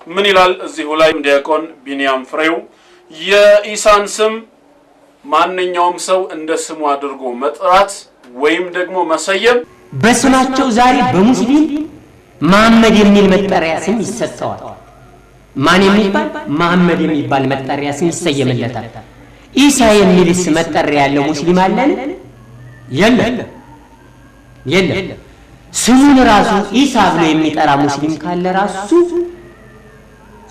ምን ይላል እዚሁ ላይ ዲያቆን ቢንያም ፍሬው? የኢሳን ስም ማንኛውም ሰው እንደ ስሙ አድርጎ መጥራት ወይም ደግሞ መሰየም በስማቸው ዛሬ በሙስሊም መሐመድ የሚል መጠሪያ ስም ይሰጠዋል። ማን የሚባል? መሐመድ የሚባል መጠሪያ ስም ይሰየምለታል። ኢሳ የሚልስ መጠሪያ ያለው ሙስሊም አለን? የለም፣ የለም። ስሙን ራሱ ኢሳ ብሎ የሚጠራ ሙስሊም ካለ ራሱ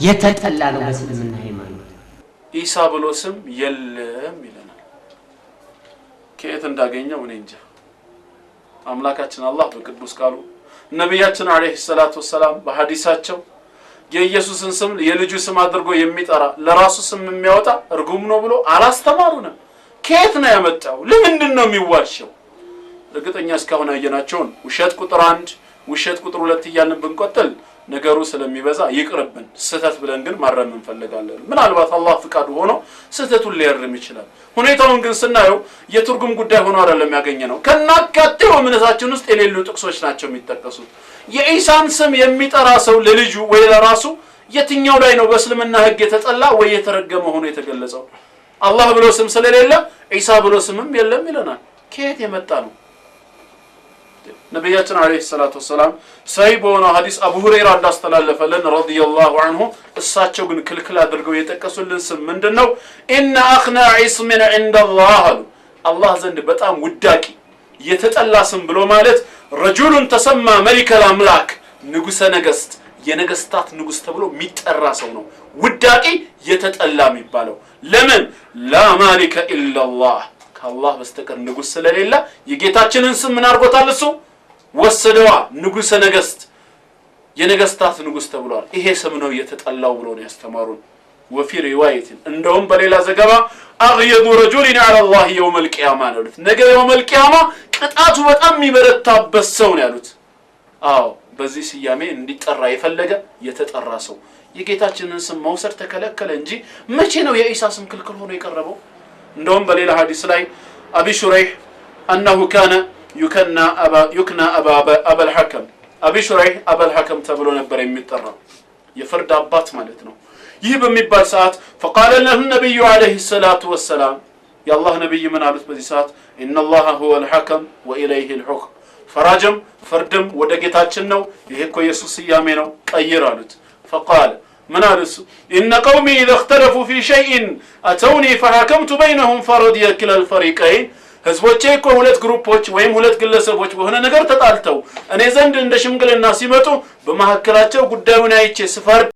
የተጠላ ነው በእስልምና ሃይማኖት። ኢሳ ብሎ ስም የለም ይለናል። ከየት እንዳገኘው እኔ እንጃ። አምላካችን አላህ በቅዱስ ቃሉ፣ ነቢያችን عليه الصلاة والسلام በሐዲሳቸው የኢየሱስን ስም የልጁ ስም አድርጎ የሚጠራ፣ ለራሱ ስም የሚያወጣ እርጉም ነው ብሎ አላስተማሩንም። ከየት ነው ያመጣው? ለምንድን ነው የሚዋሸው? እርግጠኛ እስካሁን ያየናቸውን ውሸት ቁጥር 1፣ ውሸት ቁጥር 2 እያልን ብንቆጥል ነገሩ ስለሚበዛ ይቅርብን። ስህተት ብለን ግን ማረም እንፈልጋለን። ምናልባት አላህ ፍቃዱ ሆኖ ስህተቱን ሊያርም ይችላል። ሁኔታውን ግን ስናየው የትርጉም ጉዳይ ሆኖ አይደለም ያገኘ ነው። ከናካቴው እምነታችን ውስጥ የሌሉ ጥቅሶች ናቸው የሚጠቀሱት። የኢሳን ስም የሚጠራ ሰው ለልጁ ወይ ለራሱ የትኛው ላይ ነው በእስልምና ሕግ የተጠላ ወይ የተረገመ ሆኖ የተገለጸው? አላህ ብሎ ስም ስለሌለ ዒሳ ብሎ ስምም የለም ይለናል። ከየት የመጣ ነው? ነቢያችን عليه الصلاة والسلام ሰሂህ በሆነው ሐዲስ አቡ ሁረይራ እንዳስተላለፈልን رضي الله عنه፣ እሳቸው ግን ክልክል አድርገው የጠቀሱልን ስም ምንድን ነው? إن أخنع اسم عند الله አሉ። አላህ ዘንድ በጣም ውዳቂ የተጠላ ስም ብሎ ማለት رجل تسمى ملك الأملاك፣ ንጉሰ ነገስት፣ የነገስታት ንጉስ ተብሎ የሚጠራ ሰው ነው። ውዳቂ የተጠላ የሚባለው ለምን? لا مالك إلا الله፣ ከአላህ በስተቀር ንጉስ ስለሌለ የጌታችንን ስም ምን አድርጎታል? እሱ ወሰደዋ። ንጉሰ ነገስት፣ የነገስታት ንጉስ ተብሏል። ይሄ ስም ነው የተጠላው ብሎ ነው ያስተማሩን። وفي رواية፣ እንደውም በሌላ ዘገባ أغيظ رجل على الله يوم القيامة ነው ያሉት። ነገ يوم القيامة ቅጣቱ በጣም የሚበረታበት ሰው ነው ያሉት። አዎ፣ በዚህ ስያሜ እንዲጠራ የፈለገ የተጠራ ሰው የጌታችንን ስም መውሰድ ተከለከለ እንጂ መቼ ነው የኢሳ ስም ክልክል ሆኖ የቀረበው? እንደውም በሌላ ሐዲስ ላይ አቢ ሹረይሕ أنه كان يكنى أبا الحكم፣ አቢ ሹረይሕ አበል ሐከም ተብሎ ነበር የሚጠራው፣ የፍርድ አባት ማለት ነው። ይህ በሚባል ሰዓት فقال له النبي عليه الصلاة والسلام፣ የአላህ ነቢይ ምን አሉት በዚህ ሰዓት? إن الله هو الحكم وإليه الحكم፣ ፈራጅም ፍርድም ወደ ጌታችን ነው። ይሄ እኮ የእሱ ስያሜ ነው፣ ቀይር አሉት። فقال፣ ምን አሉ እሱ? إن قومي إذا اختلفوا في شيء أتوني فحكمت بينهم فرضي كلا الفريقين። ህዝቦቼ እኮ ሁለት group ኦች ወይም ሁለት ግለሰቦች በሆነ ነገር ተጣልተው እኔ ዘንድ እንደ ሽምግልና ሲመጡ በመካከላቸው ጉዳዩን አይቼ ስፈርድ